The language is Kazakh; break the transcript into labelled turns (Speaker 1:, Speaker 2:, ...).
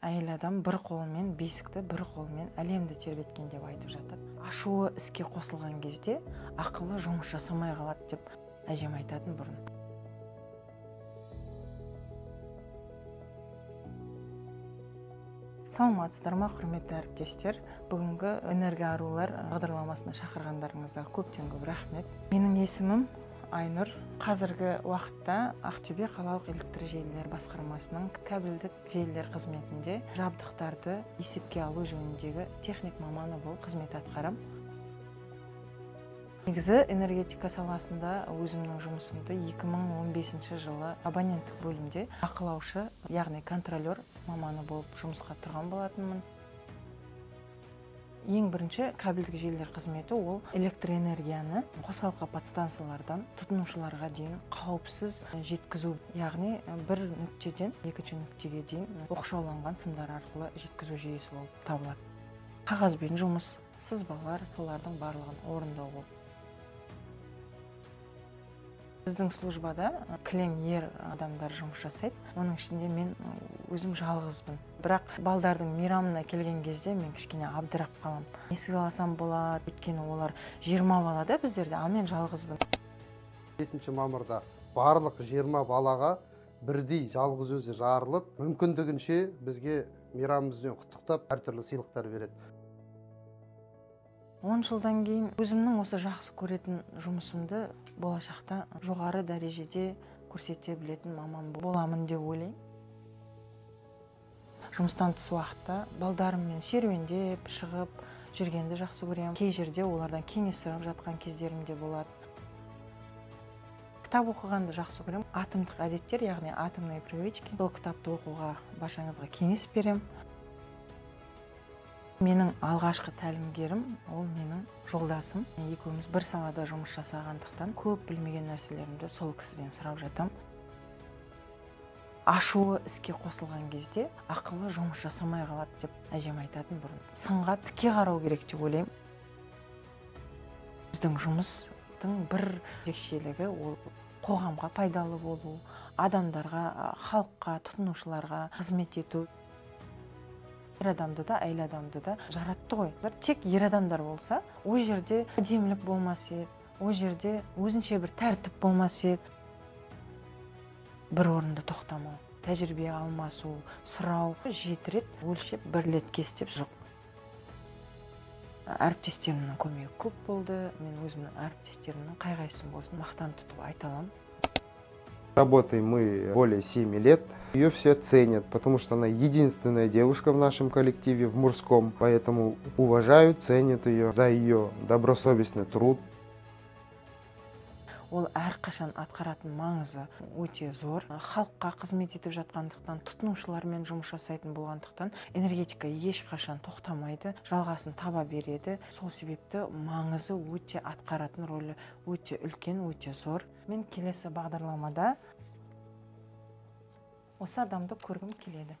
Speaker 1: Әйел адам бір қолымен бесікті, бір қолымен әлемді тербеткен деп айтып жатады. Ашуы іске қосылған кезде ақылы жұмыс жасамай қалады деп әжем айтатын бұрын. Саламатсыздар ма, құрметті әріптестер! Бүгінгі «Энергоарулар» бағдарламасына шақырғандарыңызға көптен көп рахмет. Менің есімім Айнұр. Қазіргі уақытта Ақтөбе қалалық электр желілер басқармасының кабельдік желілер қызметінде жабдықтарды есепке алу жөніндегі техник маманы болып қызмет атқарамын. Негізі, энергетика саласында өзімнің жұмысымды 2015 жылы абоненттік бөлімде бақылаушы, яғни контролер маманы болып жұмысқа тұрған болатынмын. Ең бірінші, кабельдік желілер қызметі ол электр энергияны қосалқы подстанциялардан тұтынушыларға дейін қауіпсіз жеткізу, яғни бір нүктеден екінші нүктеге дейін оқшауланған сымдар арқылы жеткізу жүйесі болып табылады. Қағазбен жұмыс, сызбалар, солардың барлығын орындау болып. Біздің службада кілең ер адамдар жұмыс жасайды, оның ішінде мен өзім жалғызбын. Бірақ балдардың мейрамына келген кезде мен кішкене абдырап қаламын: не сыйласам болады? Өйткені олар 20 бала да біздерде, ал мен жалғызбын.
Speaker 2: 7 мамырда барлық 20 балаға бірдей жалғыз өзі жарылып, мүмкіндігінше бізге мейрамымызбен құттықтап, әртүрлі сыйлықтар береді.
Speaker 1: 10 жылдан кейін өзімнің осы жақсы көретін жұмысымды болашақта жоғары дәрежеде көрсете білетін маман боламын деп ойлаймын. Жұмыстан тыс уақытта балдарыммен серуендеп шығып жүргенді жақсы көремін. Кей жерде олардан кеңес сұрап жатқан кездерім де болады. Кітап оқығанды жақсы көремін. «Атомдық әдеттер», яғни «Атомные привычки», сол кітапты оқуға баршаңызға кеңес беремін. Менің алғашқы тәлімгерім ол менің жолдасым. Екеуміз бір салада жұмыс жасағандықтан, көп білмеген нәрселерімді сол кісіден сұрап жатамын. Ашуы іске қосылған кезде ақылы жұмыс жасамай қалады деп әжем айтатын бұрын. Сынға тіке қарау керек деп ойлаймын. Біздің жұмыстың бір ерекшелігі ол қоғамға пайдалы болу, адамдарға, халыққа, тұтынушыларға қызмет ету. Ер адамды да, әйел адамды да жаратты ғой. Бір тек ер адамдар болса, ол жерде әдемілік болмас еді, ол жерде өзінше бір тәртіп болмас еді. Бір орында тоқтамау, тәжірибе алмасу, сұрау. Жеті рет өлшеп, бір рет кес деп жоқ. Әріптестерімнің көмегі көп болды. Мен өзімнің әріптестерімнің қай қайсысын болсын мақтан тұтып айта аламын.
Speaker 3: Работаем мы более 7 лет. Ее все ценят, потому что она единственная девушка в нашем коллективе, в мужском. Поэтому уважают, ценят ее за ее добросовестный труд.
Speaker 1: Ол әрқашан атқаратын маңызы өте зор. Халыққа қызмет етіп жатқандықтан, тұтынушылармен жұмыс жасайтын болғандықтан, энергетика ешқашан тоқтамайды, жалғасын таба береді. Сол себепті маңызы өте, атқаратын рөлі өте үлкен, өте зор. Мен келесі бағдарламада осы адамды көргім келеді.